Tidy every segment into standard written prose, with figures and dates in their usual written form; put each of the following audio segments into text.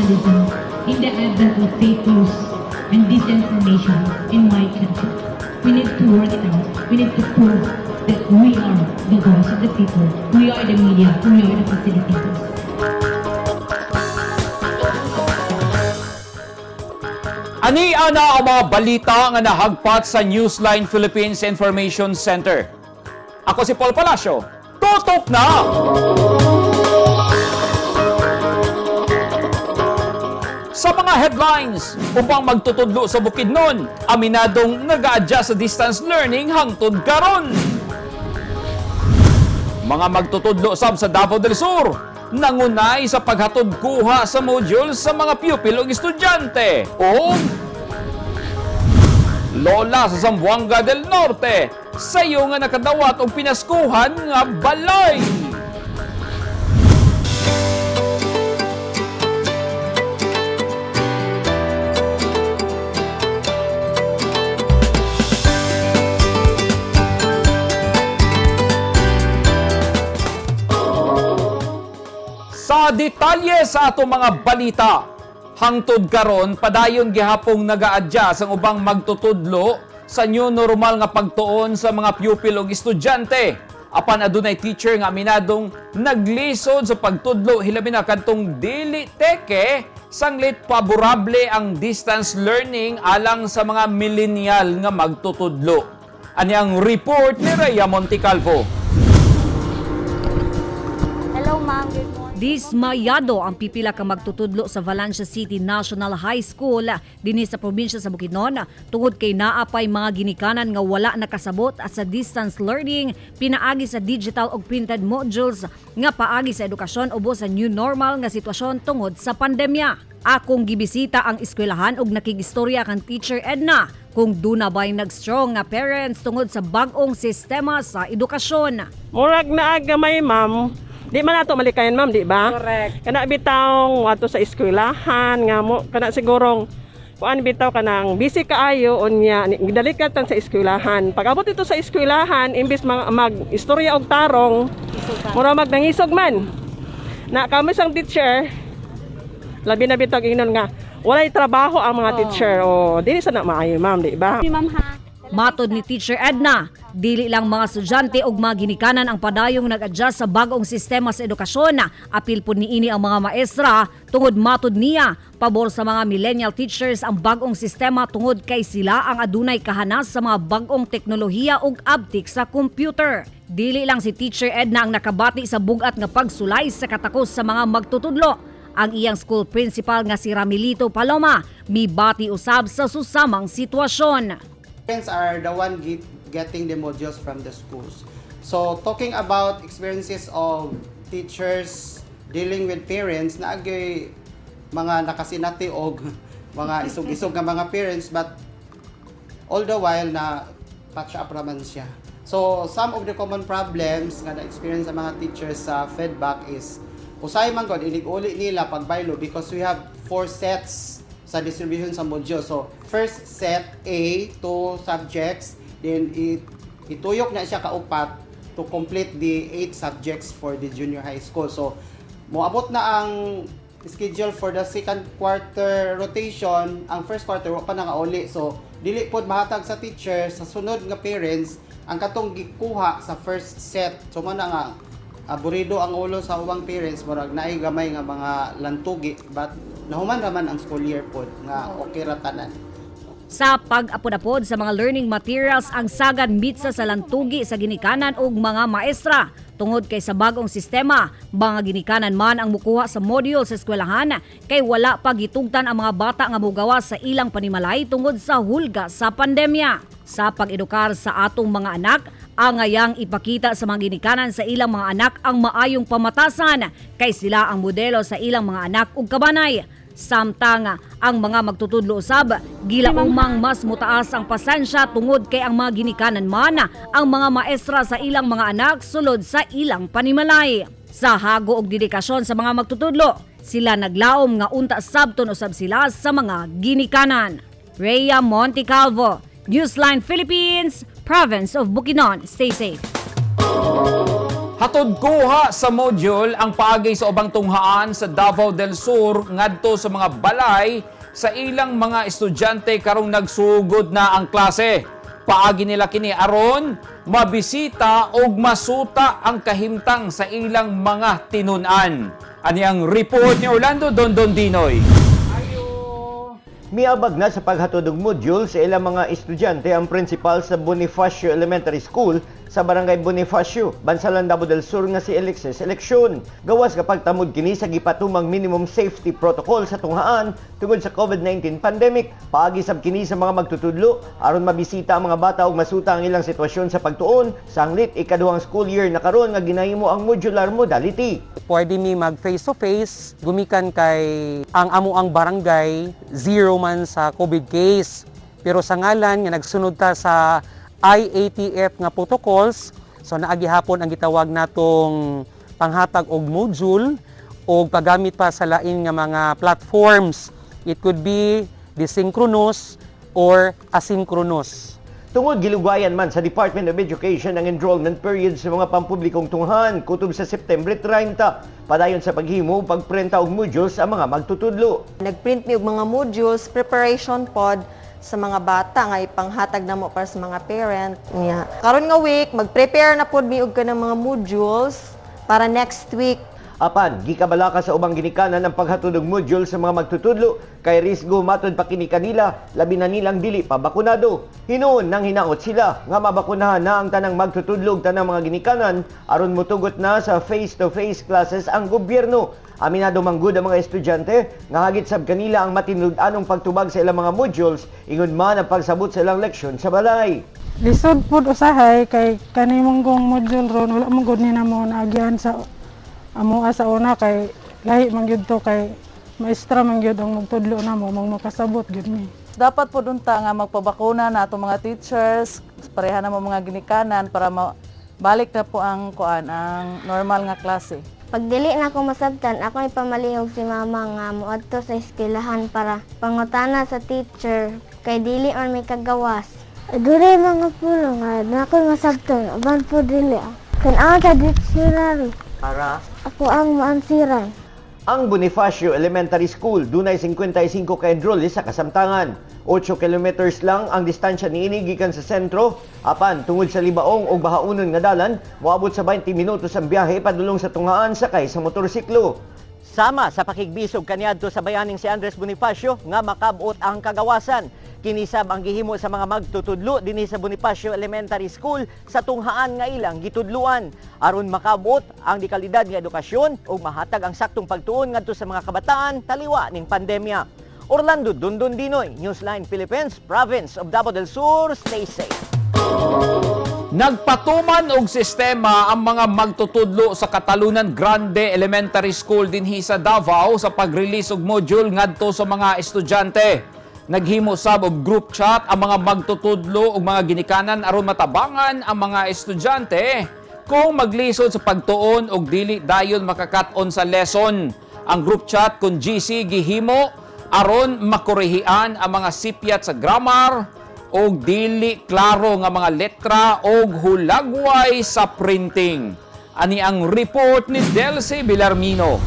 journalism in the advent of fake news and disinformation in my country. We need to work it out. We need to prove that we are the voice of the people. We are the media. We are the facilitators. Ani ana ang mga balita nga nahagpat sa Newsline Philippines Information Center. Ako si Paul Palacio. Tutok na! Sa mga headlines, upang magtutudlo sa Bukidnon, aminadong nag-a-adjust sa distance learning hangtod karon. Mga magtutudlo sab sa Davao del Sur, nangunay sa paghatod kuha sa module sa mga pupil ug estudyante. O Lola sa Zamboanga del Norte, sayo nga nakadawat og pinaskuhan nga balay. Sa detalye sa atong mga balita, hangtod karon padayon gihapong naga-adjust ang ubang magtutudlo sa new normal nga pagtuon sa mga pupil ug estudyante. Apan adunay teacher nga aminadong naglisod sa pagtudlo hilabi na kadtong dili teke sanglit paborable ang distance learning alang sa mga millennial nga magtutudlo. Ani ang report ni Rhea Montecalvo. Hello, ma'am. Good morning. Dismayado ang pipila ka magtutudlo sa Valencia City National High School dinhi sa probinsya sa Bukidnon tungod kay naapay mga ginikanan nga wala nakasabot at sa distance learning pinaagi sa digital ug printed modules nga paagi sa edukasyon ubos sa new normal nga sitwasyon tungod sa pandemya. Akong gibisita ang eskwelahan ug nakigistorya kan Teacher Edna kung duna ba'y nag-strong nga parents tungod sa bag-ong sistema sa edukasyon. Murag na gamay, ma'am. Di man nato malikayan, ma'am, di ba? Correct. Kana bitaw ato sa eskwelahan nga mo kana sigurong kuan bitaw kanang busy kaayo unya gidali ka tan sa eskwelahan. Pag abot dito sa eskwelahan, imbis mag istorya og tarong, mura mag nangisog man. Na kami sang teacher, labi na bitaw ingnon nga walay trabaho ang mga teacher. O dili sa na maayo, ma'am, di ba? Ma'am, ha? Matod ni Teacher Edna, dili lang mga estudyante ug mga ginikanan ang padayong nag-adjust sa bagong sistema sa edukasyon. Apil pod niini ang mga maestra tungod matod niya pabor sa mga millennial teachers ang bagong sistema tungod kay sila ang adunay kahanas sa mga bagong teknolohiya ug abtik sa computer. Dili lang si Teacher Edna ang nakabati sa bugat nga pagsulay sa katakos sa mga magtutudlo. Ang iyang school principal nga si Ramilito Paloma mibati usab sa susamang sitwasyon. Parents are the one getting the modules from the schools. So talking about experiences of teachers dealing with parents, naagay mga nakasinati og mga isog-isog nga mga parents, but all the while na patch up raman siya. So some of the common problems nga na-experience sa mga teachers sa feedback is usay man gud inig-uli nila pagbaylo because we have four sets sa distribution sa module. So first set A, two subjects, then ituyok na siya kaupat to complete the eight subjects for the junior high school. So moabot na ang schedule for the second quarter rotation, ang first quarter wa pa nakauli. So dili pod mahatag sa teacher sa sunod nga parents ang katong gikuha sa first set. So mo na nga aburido ang ulo sa ubang parents, murag naay gamay nga mga lantugi, but nahuman raman ang school year pod nga okay ra tanan. Sa pag-apod-apod sa mga learning materials ang sagad mitsa sa lantugi sa ginikanan ug mga maestra. Tungod kay sa bagong sistema, mga ginikanan man ang mukuha sa module sa eskwelahan kay wala pa gitugtan ang mga bata nga mogawa sa ilang panimalay tungod sa hulga sa pandemya. Sa pag-edukar sa atong mga anak, angayang ipakita sa mga ginikanan sa ilang mga anak ang maayong pamatasan kay sila ang modelo sa ilang mga anak ug kabanay. Samtang ang mga magtutudlo usab gilaumang mas mutaas ang pasensya tungod kay ang mga ginikanan man ang mga maestra sa ilang mga anak sulod sa ilang panimalay. Sa hago og dedikasyon sa mga magtutudlo, sila naglaom nga unta sabton usab sila sa mga ginikanan. Rhea Montecalvo, Newsline Philippines, Province of Bukidnon. Stay safe. Hatod kuha sa module ang paagi sa ubang tunghaan sa Davao del Sur ngadto sa mga balay sa ilang mga estudyante karong nagsugod na ang klase. Paagi nila kini aron mabisita og masuta ang kahimtang sa ilang mga tinun-an. Ani ang report ni Orlando Dondon Dinoy. Miabag na sa paghatod og module sa ilang mga estudyante ang principal sa Bonifacio Elementary School sa Barangay Bonifacio, Bansalan, Davao del Sur nga si Alexis Eleksyon. Gawas kapag tamod kini sa gipatumang minimum safety protocol sa tunghaan tungod sa COVID-19 pandemic, paagi sab kini sa mga magtutudlo aron mabisita ang mga bata ug masuta ang ilang sitwasyon sa pagtuon sanglit ikaduhang school year na karon nga ginahimo ang modular modality. Pwede mi mag face to face gumikan kay ang amo ang barangay zero man sa COVID case. Pero sa ngalan nga nagsunod ta sa IATF nga protocols, so naa gihapon ang gitawag natong panghatag og module o paggamit pa sa lain nga mga platforms. It could be desynchronous or asynchronous. Tungod gilugwayan man sa Department of Education ang enrollment period sa mga pampublikong tunghan kutob sa September 30. Padayon sa paghimo ug pagprenta og modules ang mga magtutudlo. Nagprint mi og mga modules, preparation pod sa mga bata nga ipanghatag namo para sa mga parent niya. Karon nga week, mag-prepare na pod mi og kanang mga modules para next week. Apan, gikabalaka sa ubang ginikanan ang paghatod og module sa mga magtutudlo kay risgo matud pa kini kanila, labi na nilang dili pa bakunado. Hinuon nang hinaot sila nga mabakunahan na ang tanang magtutudlo ug tanang mga ginikanan aron motugot na sa face-to-face classes ang gobyerno. Aminado manggud ang mga estudyante nga hagit sab kanila ang matinud-anong pagtubag sa ilang mga modules ingon man ang pagsabot sa ilang leksyon sa balay. Lisod pud usahay kay kani mong gong module ron, wala mong gud ni namo naagian sa amoa sa una kay lahi man gyud to, kay maestra man gyud ang magtudlo namo, mong makasabot gyud mi. Dapat po unta nga magpabakuna na atong mga teachers, pareha na mo mga ginikanan para balik na po ang kuan, ang normal nga klase. Pag dili na ako masabtan, ako ipamalihog si mama nga moadto sa eskwelahan para pangutana sa teacher kay dili man may kagawas. Dili mga pulo nga na ako masabtan, uban po dili. Kan sa dictionary. Para Ako ang maansiran. Ang Bonifacio Elementary School dunay 55 ka enrollees sa kasamtangan. 8 kilometers lang ang distansya niini gikan sa sentro. Apan tungod sa libaong o bahaunon nga dalan, moabot sa 20 minutos ang biyahe padulong sa tunghaan sakay sa motorsiklo. Sama sa pakigbisog kaniadto sa bayaning si Andres Bonifacio nga makabot ang kagawasan. Kinisab ang gihimo sa mga magtutudlo dinhi sa Bonifacio Elementary School sa tunghaan nga ilang gitudluan aron makabot ang dekalidad nga edukasyon ug mahatag ang saktong pagtuon ngadto sa mga kabataan taliwa ning pandemya. Orlando Dundon Dinoy, Newsline Philippines, Province of Davao del Sur, stay safe. Nagpatuman og sistema ang mga magtutudlo sa Catalunan Grande Elementary School dinhi sa Davao sa pag-release og module ngadto sa mga estudyante. Naghimo sab og group chat ang mga magtutudlo ug mga ginikanan aron matabangan ang mga estudyante kung maglisod sa pagtuon og dili dayon makakat-on sa lesson. Ang group chat kun GC gihimo aron makorehian ang mga sipyat sa grammar og dili klaro nga mga letra og hulagway sa printing. Ani ang report ni Delcy Villarmino.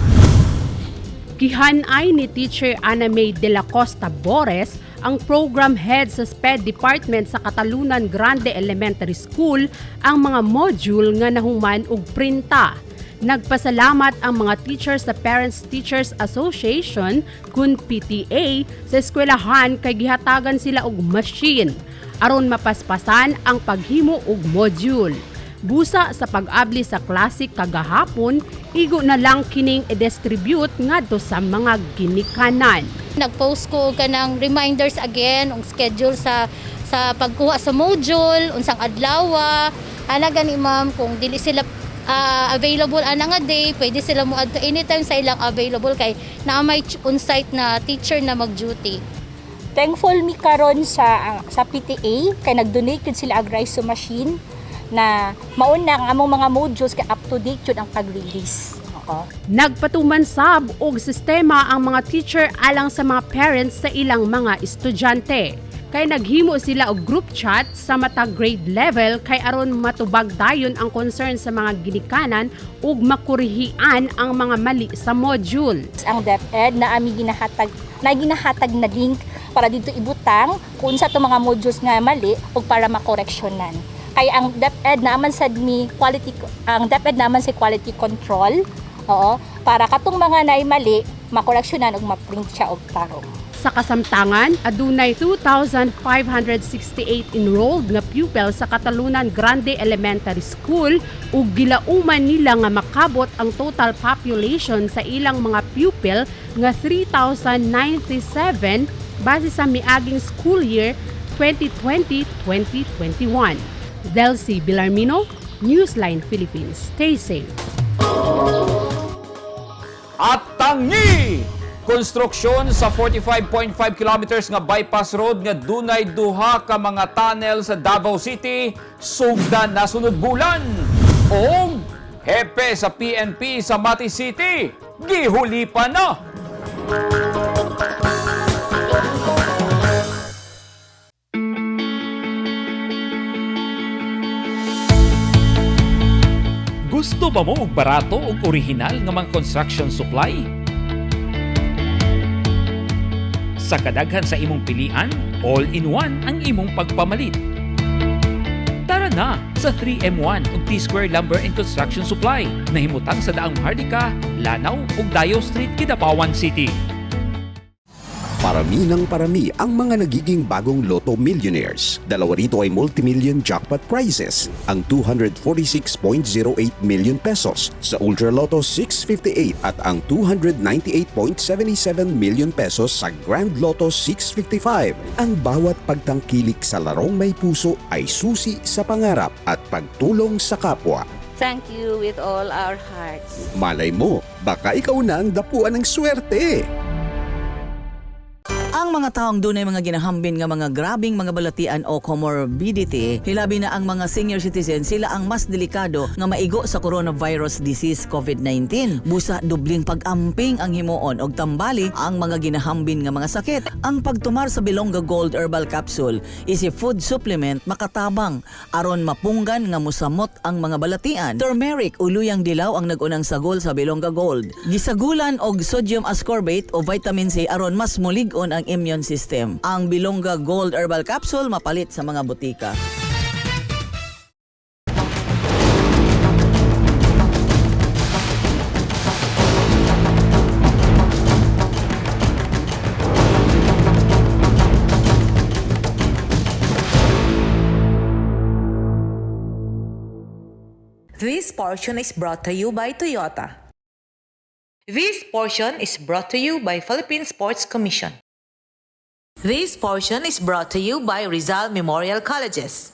Gihanay ni Teacher Ana May de la Costa Bores, ang program head sa SPED Department sa Catalunan Grande Elementary School, ang mga module nga nahuman og printa. Nagpasalamat ang mga teachers sa Parents Teachers Association kun PTA sa eskwelahan kay gihatagan sila og machine aron mapaspasan ang paghimo og module. Busa sa pag-abli sa klase kagahapon, igo na lang kining i-distribute ngadto sa mga ginikanan. Nag-post ko og kanang reminders again og schedule sa pagkuha sa module, unsang adlaw. Ana gani, ma'am, kung dili sila available ana nga day, pwede sila mo adto anytime sa ilang available kay naa may on-site na teacher na mag-duty. Thankful mi karon sa PTA kay nag-donate jud sila og rice machine na mauna ang among mga modules kay up to date jud ang pag-release. Oo. Nagpatuman sab og sistema ang mga teacher alang sa mga parents sa ilang mga estudyante. kay naghimo sila og group chat sa matag grade level kay aron matubag dayon ang concern sa mga ginikanan ug makurihian ang mga mali sa module. Ang DepEd na ami ginahatag na link para dito ibutang kung unsa to mga modules nga mali ug para makoreksyonan. Kay ang DepEd naman sad mi quality, ang DepEd naman sa quality control, oo, para katong mga naay mali makoreksyonan ug ma-print siya og tarong. Sa kasamtangan, adunay 2,568 enrolled nga pupil sa Catalunan Grande Elementary School ug gilauman nila nga makabot ang total population sa ilang mga pupil nga 3,097 base sa miaging school year 2020-2021. Delcy Bilarmino, Newsline Philippines. Stay safe. At tangi! Konstruksyon sa 45.5 kilometers nga bypass road nga dunay duha ka mga tunnel sa Davao City sugdan na sunod bulan. Og hepe sa PNP sa Mati City gihuli pa na. Gusto ba mo og barato ug orihinal nga mga construction supply? Sa kadaghan sa imong pilian, all-in-one ang imong pagpamalit. Tara na sa 3M1 ug T-Square Lumber and Construction Supply na himutang sa Daang Maharlika, Lanao ug Dayo Street, Kidapawan City. Parami ng parami ang mga nagiging bagong Lotto millionaires. Dalawa rito ay multimillion jackpot prizes, ang 246.08 million pesos sa Ultra Lotto 658 at ang 298.77 million pesos sa Grand Lotto 655. Ang bawat pagtangkilik sa larong may puso ay susi sa pangarap at pagtulong sa kapwa. Thank you with all our hearts. Malay mo, baka ikaw na ang dapuan ng swerte. Ang mga taong dunay mga ginahambin nga mga grabing mga balatian o comorbidity, hilabi na ang mga senior citizen, sila ang mas delikado nga maigo sa coronavirus disease COVID-19. Busa dubling pag-amping ang himuon og tambali ang mga ginahambin nga mga sakit. Ang pagtumar sa Bilongga Gold Herbal Capsule is a food supplement makatabang aron mapunggan nga musamot ang mga balatian. Turmeric o luyang dilaw ang nag-unang sagol sa Bilongga Gold. Gisagulan og sodium ascorbate o vitamin C aron mas mulig-on ang immune system. Ang Bilongga Gold Herbal Capsule mapalit sa mga butika. This portion is brought to you by Toyota. This portion is brought to you by Philippine Sports Commission. This portion is brought to you by Rizal Memorial Colleges.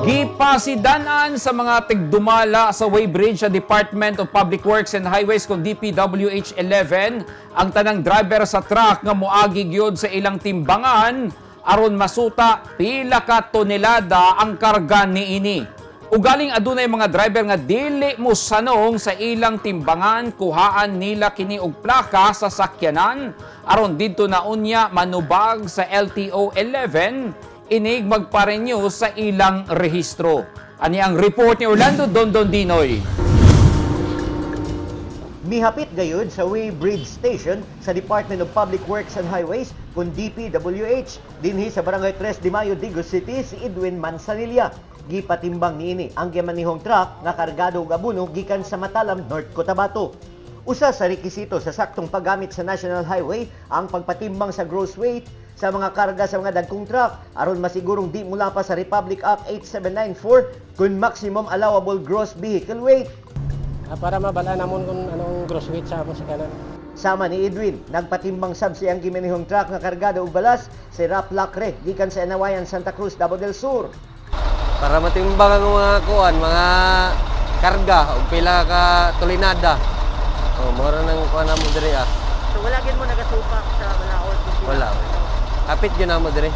Gipasidanan sa mga tigdumala sa weighbridge sa Department of Public Works and Highways kung DPWH 11 ang tanang driver sa truck nga moagi gyud sa ilang timbangan aron masuta pila ka tonelada ang karga niini. Ugaling adunay mga driver nga dili mo sanong sa ilang timbangan, kuhaan nila kini og plaka sa sakyanan aron didto na unya manubag sa LTO 11 inig magpa-renew sa ilang rehistro. Ani ang report ni Orlando Dondon Dinoy. Mihapit gayud sa Weighbridge Station sa Department of Public Works and Highways kun DPWH dinhi sa Barangay 3 de Mayo, Digos City si Edwin Manzanilla. Gipatimbang niini ang gimanihong truck nga kargado og abono gikan sa Matalam, North Cotabato. Usa sa rekisito sa saktong paggamit sa National Highway ang pagpatimbang sa gross weight sa mga karga sa mga dagkong truck aron masigurong di mula pa sa Republic Act 8794 kun maximum allowable gross vehicle weight. Para mabala namon kung anong gross weight sa among sakanan. Sama ni Edwin, nagpatimbang sab siyang gimanihong truck nga kargado og balas si Rap Lacre gikan sa Anawayan, Santa Cruz, Davao del Sur. Para matimbang ang mga kuan, mga karga og pila ka tolinada. Oh, mora nang kuan namo diri ah. So wala gid mo nagasupak sa balaod? Wala. Kapit gyud namo diri.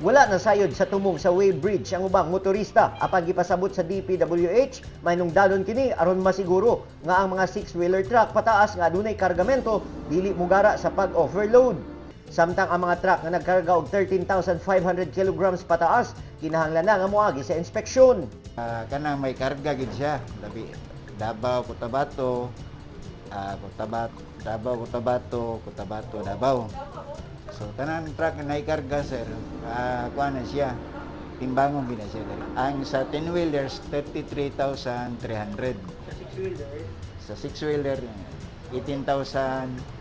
Wala na sayod sa tumong sa weighbridge ang ubang motorista apan gipasabot sa DPWH mainungdanon kini aron masiguro nga ang mga six-wheeler truck pataas nga adunay kargamento dili mugara sa pag-overload. Samtang ang mga truck nga nagkarga og 13,500 kilograms pataas kinahanglan na nga moagi sa inspeksyon. Kanang may karga gid siya, labi Davao Cotabato, Cotabato, Davao Cotabato, Cotabato Davao. So tanan truck na karga, sir, kuan na siya. Timbangon gid na siya diri. Ang sa 10 wheelers, 33,300. Sa 6-wheeler? Sa 6 wheeler, 18,000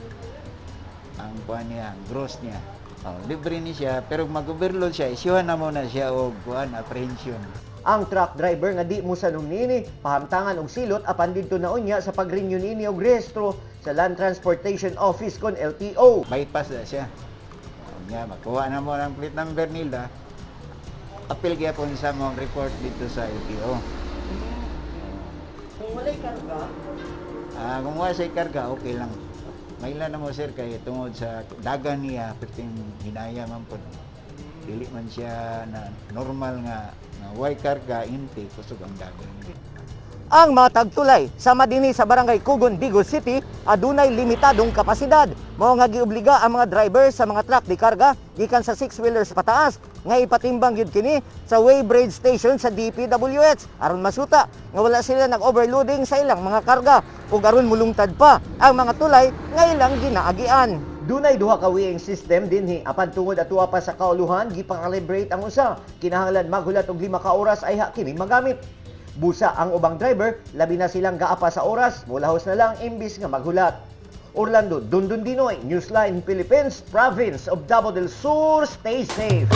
ang kuan niya, ang gross niya. Oh, libre ni siya, pero mag-overload siya, isyuhan na muna siya og kuan, apprehension. Ang truck driver nga di mosanong niini pahamtangan og silot, apan didto na unya sa pag-renew niini og rehistro sa Land Transportation Office kon LTO. Bypass na siya. Nya makuha na mo ang plate number nila. Apil gyapon sa mong report dito sa LTO. Kung walay karga? Kung wala siya karga, okay lang. Maila na mo, sir, kay tungod sa dagan niya, perting hinaya man po. Dili man siya na normal nga way karga, inti, kusog ang dagan. Ang mga tagtulay sama dinhi sa Barangay Kugon, Digos City adunay limitadong kapasidad. Mao nga giobliga ang mga driver sa mga truck di karga gikan sa 6-wheelers pataas nga ipatimbang gyud kini sa weighbridge station sa DPWH aron masuta nga wala sila nag-overloading sa ilang mga karga ug aron mulungtad pa ang mga tulay nga ilang ginaagian. Dunay duha ka weighing system dinhi apan tungod atua pa sa kauluhan, gipakalibrate ang usa. Kinahanglan maghulat og 5 ka oras ayha kini magamit. Busa ang ubang driver, labi na silang gaapa sa oras, mulahos na lang imbis nga maghulat. Orlando Dundun Dinoy, Newsline Philippines, Province of Davao del Sur, stay safe.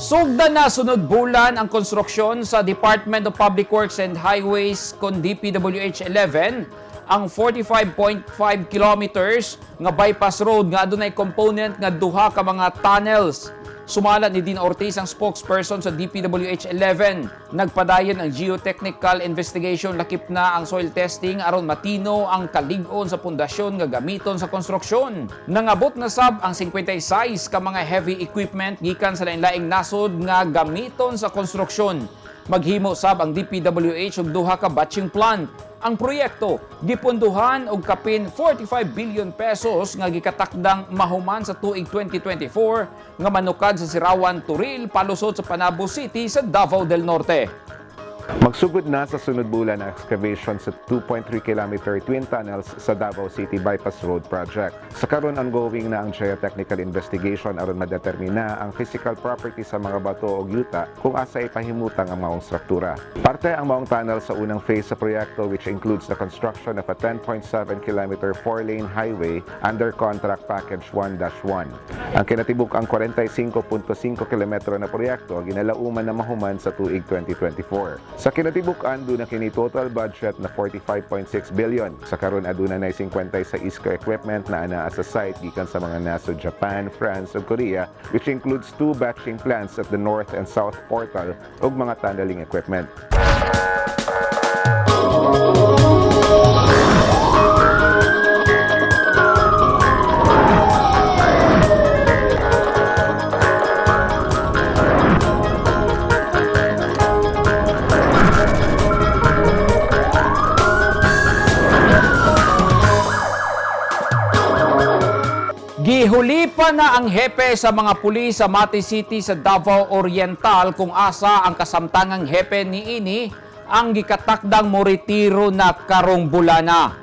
Sugdan na sunod bulan ang konstruksyon sa Department of Public Works and Highways kon DPWH 11 ang 45.5 kilometers nga bypass road nga adunay component nga duha ka mga tunnels. Sumala ni Dean Ortiz, ang spokesperson sa DPWH 11, nagpadayon ang geotechnical investigation lakip na ang soil testing aron matino ang kalig-on sa pundasyon nga gamiton sa konstruksyon. Nangabot na sab ang 56 ka mga heavy equipment gikan sa lain-laing nasod nga gamiton sa konstruksyon. Maghimo sab ang DPWH og duha ka batching plant. Ang proyekto gipondohan og kapin 45 billion pesos nga gikatakdang mahuman sa tuig 2024 nga manukad sa Sirawan Toril palusot sa Panabo City sa Davao del Norte. Magsugod na sa sunod bulan ang excavation sa 2.3-kilometer twin tunnels sa Davao City Bypass Road Project. Sa karon, ongoing na ang geotechnical investigation aron madetermina ang physical property sa mga bato o yuta kung asa ipahimutang ang maong struktura. Parte ang maong tunnel sa unang phase sa proyekto, which includes the construction of a 10.7-kilometer four-lane highway under Contract Package 1-1. Ang kinatibuk-ang 45.5 kilometro na proyekto ginalauman na mahuman sa tuig 2024. Sa kinatibuk-an, duna kini total budget na 45.6 billion. Sa karon, aduna na 56 ka equipment na anaa sa site gikan sa mga nasod Japan, France ug Korea, which includes two batching plants at the north and south portal ug mga tunneling equipment. Gihulipan na ang hepe sa mga pulis sa Mati City sa Davao Oriental kung asa ang kasamtangang hepe niini ang gikatakdang moretiro na karong bulana.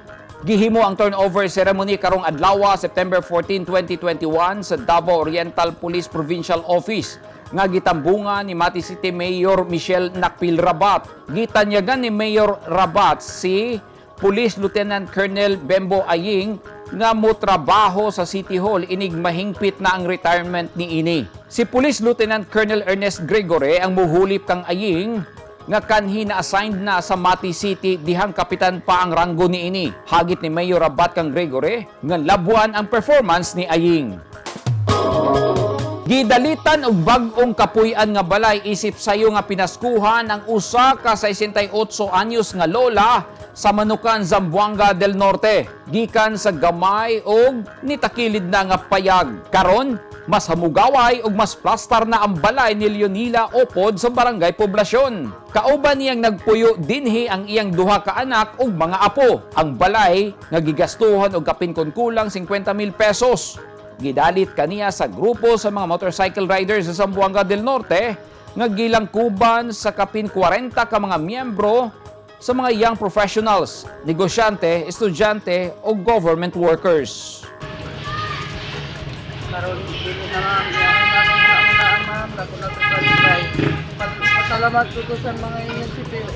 Gihimo ang turnover ceremony karong adlaw, September 14, 2021, sa Davao Oriental Police Provincial Office nga gitambungan ni Mati City Mayor Michelle Nakpil Rabat. Gitanyagan ni Mayor Rabat si Police Lieutenant Colonel Bembo Aying nga motrabaho sa City Hall inig mahingpit na ang retirement ni ini. Si Police Lieutenant Colonel Ernest Gregory ang muhulip kang Aying nga kanhi na assigned na sa Mati City dihang kapitan pa ang ranggo ni ini. Hagit ni Mayor Rabat kang Gregory nga labuan ang performance ni Aying. Gidalitan og bag-ong kapuy-an nga balay isip sayo nga pinaskuhan ang usa ka 68 anyos nga lola sa Manukan, Zamboanga del Norte. Gikan sa gamay og nitakilid na nga payag. Karon, mas hamugaway ug mas plastar na ang balay ni Leonila Opod sa Barangay Poblasyon. Kauban niyang nagpuyo dinhi ang iyang duha ka anak ug mga apo. Ang balay nga gigastuhan og kapin kon kulang 50 mil pesos. Gidalit kaniya sa grupo sa mga motorcycle riders sa Zamboanga del Norte nga gilangkuban sa kapin 40 ka mga miyembro sa mga young professionals, negosyante, estudyante o government workers. Karon dili na, ma'am, ma'am, dako na to kalipay. Pasalamat ko sa mga inyong CPO.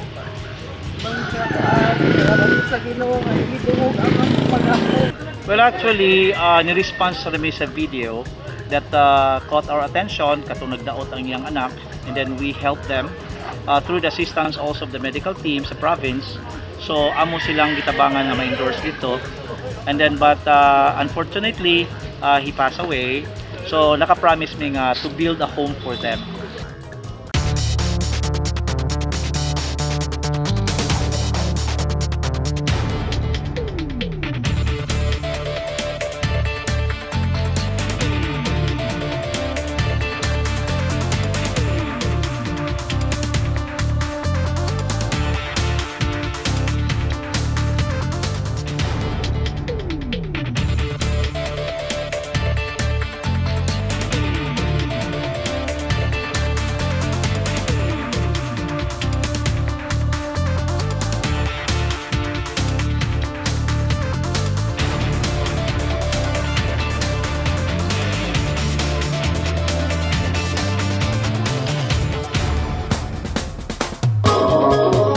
Salamat sa Ginoo nga gidungog ang among pag-ampo. Well, actually, ni-response sa kami sa video that caught our attention katong nagdaot ang iyang anak, and then we helped them through the assistance also of the medical team sa province. So amo silang gitabangan nga ma-endorse dito. And then but unfortunately, he passed away. So naka-promise mi nga to build a home for them.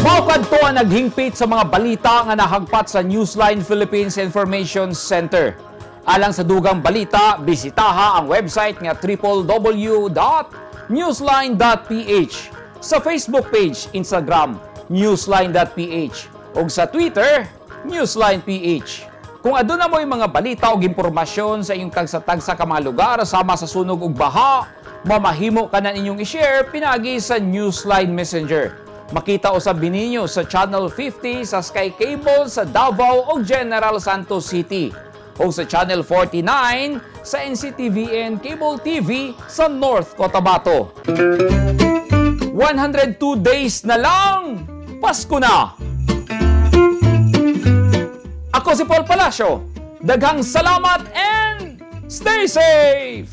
Mao kadto ang naghingpit sa mga balita nga nahagpat sa Newsline Philippines Information Center. Alang sa dugang balita, bisitaha ang website nga www.newsline.ph, sa Facebook page, Instagram, newsline.ph ug sa Twitter, newsline.ph. Kung aduna mo'y mga balita o impormasyon sa inyong tagsa-tagsa ka mga lugar sama sa sunog ug baha, mamahimo ka na inyong i-share pinagi sa Newsline Messenger. Makita usab ninyo sa Channel 50 sa Sky Cable sa Davao ug General Santos City o sa Channel 49 sa NCTVN Cable TV sa North Cotabato. 102 days na lang! Pasko na! Ako si Paul Palacio. Daghang salamat and stay safe!